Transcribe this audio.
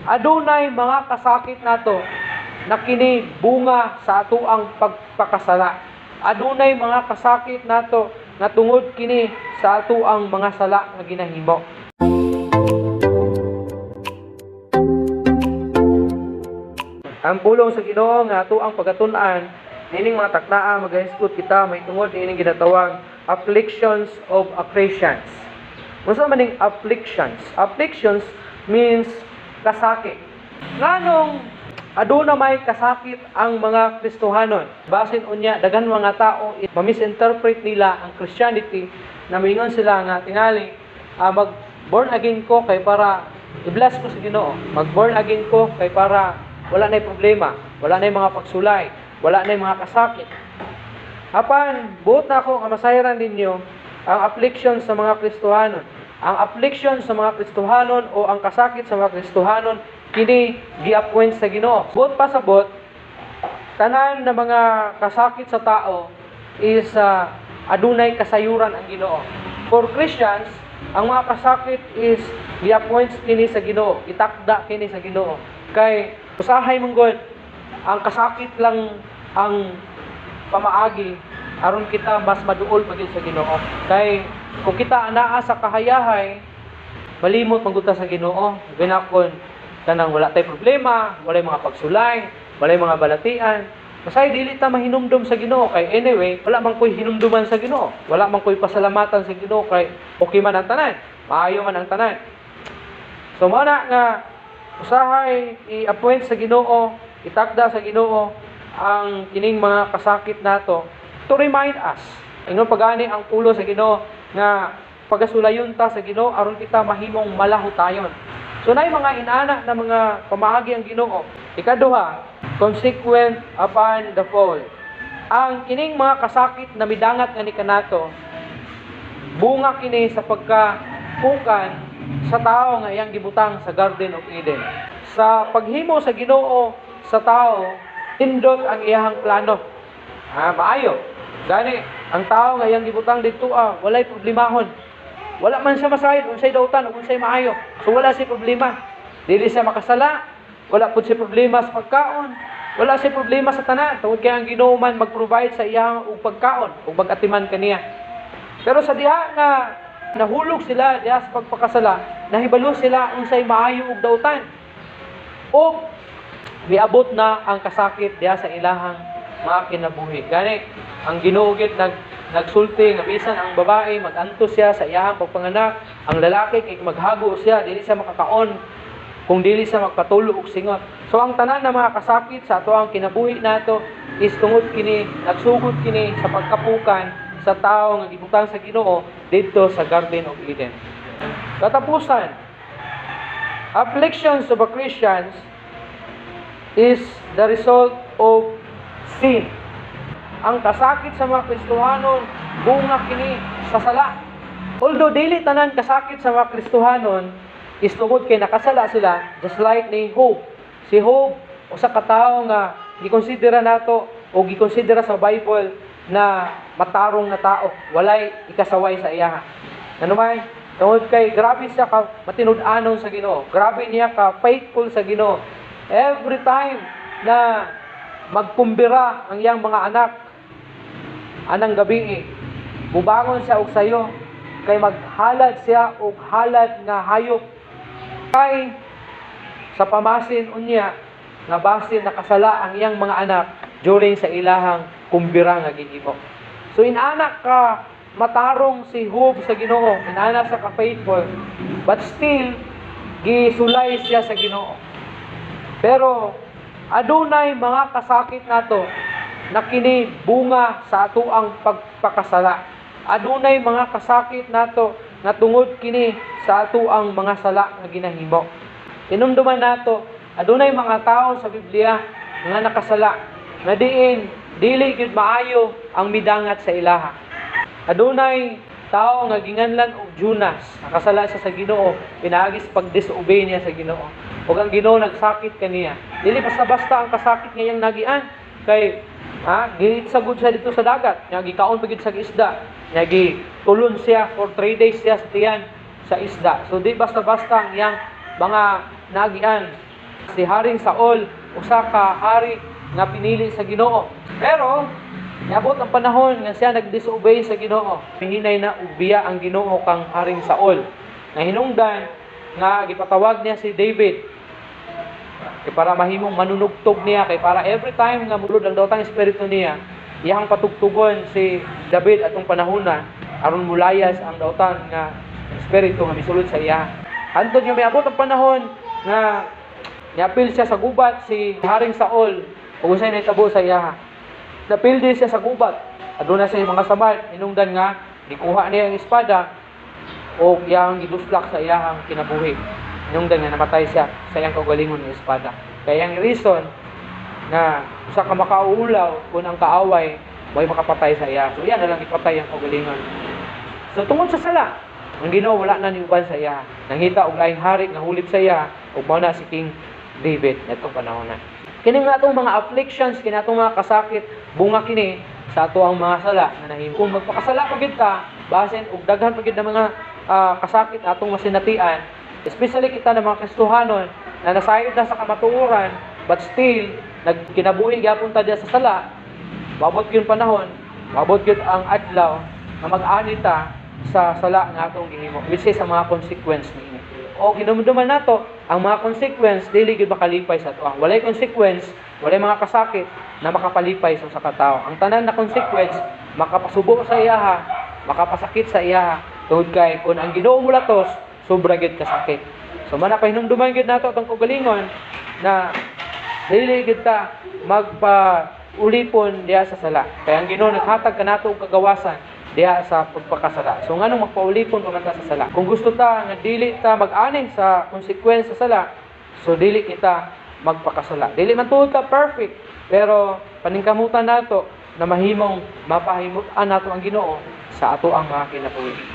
Adunay mga kasakit nato na kini bunga sa atoang pagpakasala. Adunay mga kasakit nato nga tungod kini sa atoang mga sala nga ginahimo. Ang pulong sa Ginoo nga atoang pagatun-an niining mga taknaa, magahisgot kita mahitungod niining ginatawag afflictions of a Christians. Unsa man ning afflictions? Afflictions means kasakit. Nganong aduna may kasakit ang mga Kristohanon? Basin unya daghan mga tao ma-misinterpret nila ang Christianity na moingon sila nga tingali mag born again ko kay para i-bless ko sa Ginoo. Mag born again ko kay para wala nay problema, wala nay mga pagsulay, wala nay mga kasakit. Apan buot na ako nga masayran ninyo ang affliction sa mga Kristohanon. Ang affliction sa mga Kristohanon o ang kasakit sa mga Kristohanon kini gi-appoint sa Ginoo. Buot pasabot, tanan na mga kasakit sa tao is adunay kasayuran ang Ginoo. For Christians, ang mga kasakit is gi-appoint kini sa Ginoo, itakda kini sa Ginoo. Kay usahay man gud ang kasakit lang ang pamaagi aron kita mas maduol pa gyud sa Ginoo. Kay kung kita anaa sa kahayahay, malimot man gud ta sa Ginoo. Ginakon kanang wala tay problema, walay mga pagsulay, walay mga balatian. Masay dili ta mahinumdum sa Ginoo kay anyway, wala man koy hinumduman sa Ginoo. Wala man koy pasalamatan sa Ginoo kay okay man ang tanan, maayo man ang tanan. So mao na nga usahay i-appoint sa Ginoo, itakda sa Ginoo ang kining mga kasakit nato to remind us. Ingon pagani ang pulo sa Ginoo nga pagasulayon ta sa Ginoo aron kita mahimong malahutayon. So naay mga inana na mga pamaagi ang Ginoo. Ikaduha, consequent upon the fall. Ang kining mga kasakit na midangat nga ni kanato, bunga kini sa pagkapukan sa tao nga iyang gibutang sa Garden of Eden. Sa paghimo sa Ginoo sa tao, tindot ang iyahang plano. Maayo. Gani, ang tao nga iyang gibutang didto walay problemahon. Wala man siya masayod unsay dautan ug unsay maayo. So wala siya problema. Dili siya makasala, wala pud siya problema sa pagkaon, wala siya problema sa tanan tungod kay ang Ginoo man mag-provide sa iyang og pagkaon ug mag-atiman kaniya. Pero sa diha nga nahulog sila diha sa pagpakasala, nahibalo sila unsay maayo ug dautan. O miabot na ang kasakit diha sa ilahang mga kinabuhi. Gani, ang Ginoo gid nagsulti nga bisan ang babae magantos siya sa iyahang pagpanganak, ang lalaki kay maghago siya, dili siya makakaon kung dili siya magpatulo og singot. So ang tanan na mga kasakit sa ato ang kinabuhi nato is tungod kini, nagsugod kini sa pagkapukan sa tao nga gibutang sa Ginoo didto sa Garden of Eden. Katapusan, afflictions of a Christians is the result of sin. Ang kasakit sa mga Kristohanon, bunga kini sa sala. Although dili tanan kasakit sa mga Kristohanon is tungod kay nakasala sila, just like ni Job. Si Job, usa ka tawo nga gikonsidera nato o gikonsidera sa Bible na matarong na tao, walay ikasaway sa iya. Ano man? Tungod kay grabe siya ka matinud-anon sa Ginoo. Grabe niya ka faithful sa Ginoo. Every time na magkumbira ang iyang mga anak anang gabi, bubangon siya og sayo kay maghalad siya og halad nga hayop. Kay sa pamasin unya nga basin nakasala ang iyang mga anak during sa ilahang kumbira nga gihimo. So inanak ka matarong si Job sa Ginoo, inana sa ka faithful, but still gisulay siya sa Ginoo. Pero adunay mga kasakit nato na kini bunga sa atoang pagpakasala. Adunay mga kasakit nato nga tungod kini sa atoang mga sala nga ginahimo. Hinumduman nato, adunay mga tao sa Biblia nga nakasala nga diin dili gyud maayo ang midangat sa ilaha. Adunay tao nga ginganlan og Jonas, nakasala siya sa Ginoo, pinaagi sa pag-disobey niya sa Ginoo. Ug ang Ginoo nagsakit kaniya. Dili basta-basta ang kasakit ngayang nagian kay gitsagod siya dito sa dagat, nya gikaon pa gid sa isda, nya gitulon siya for 3 days siya sa tiyan sa isda. So di basta-basta ang iyang mga nagian. Si Haring Saul, usa ka hari nga pinili sa Ginoo. Pero niabot ang panahon nga siya nagdisobey sa Ginoo. Mihinay na ug biya ang Ginoo kang Haring Saul. Nga hinungdan nga gipatawag niya si David kay para mahimong manunugtog niya, kay para every time nga mulod ang daotang espiritu niya, iyang patugtugon si David atong panahona aron mulayas ang daotan nga espiritu nga misulod sa iya. Hantod nga miabot ang panahon nga niapil siya sa gubat si Haring Saul ug unsay nahitabo sa iya? Napildi siya sa gubat. Aduna siya mga samad, hinungdan nga gikuha niya ang espada o iyang giduslak sa iyang kinabuhi. Hinungdan nga namatay siya sa iyang kaugalingon nga espada. Kaya ang reason nga usa ka makauulaw kung ang kaaway way makapatay sa iya. So iya na lang ipatay ang kaugalingon. So tungod sa sala, ang Ginoo wala na niuban sa iya. Nangita og laing hari nga hulib sa iya ug mao na si King David netong panahon na. Kini nga atong mga afflictions, kini atong mga kasakit, bunga kini sa ato ang mga sala nga nahimo. Kung magpakasala pa gyud ta, basin og daghan pa gyud na mga kasakit atong masinatian, especially kita na mga Kristohanon na nasayod na sa kamatuoran, but still nagkinabuhi gyapon ta diya sa sala, moabot gyud panahon, moabot gyud ang adlaw nga mag-ani ta sa sala nga atong gihimo, which is ang mga consequence niini. O hinumduman nato, ang mga consequence dili gyud makalipay sa ato. Ang walay consequence, walay mga kasakit na makapalipay sa usa ka tawo. Ang tanan na consequence makapasubo sa iyaha, makapasakit sa iyaha, tungod kay kung ang Ginoo mulatos, sobra gyud kasakit. So mana pahinumduman gyud nato atong kaugalingon na dili gyud ta magpa ulipon diha sa sala. Kaya ang Ginoo naghatag kanato og kagawasan diha sa pagpakasala. So nganong magpaulipon pa man ta sa sala? Kung gusto ta nga dili ta mag-ani sa consequence sa sala, so dili kita magpakasala. Dili man tuod ka perfect, pero paningkamutan nato na mahimong mapahimut-an nato ang Ginoo sa ato ang mga kinabuhi.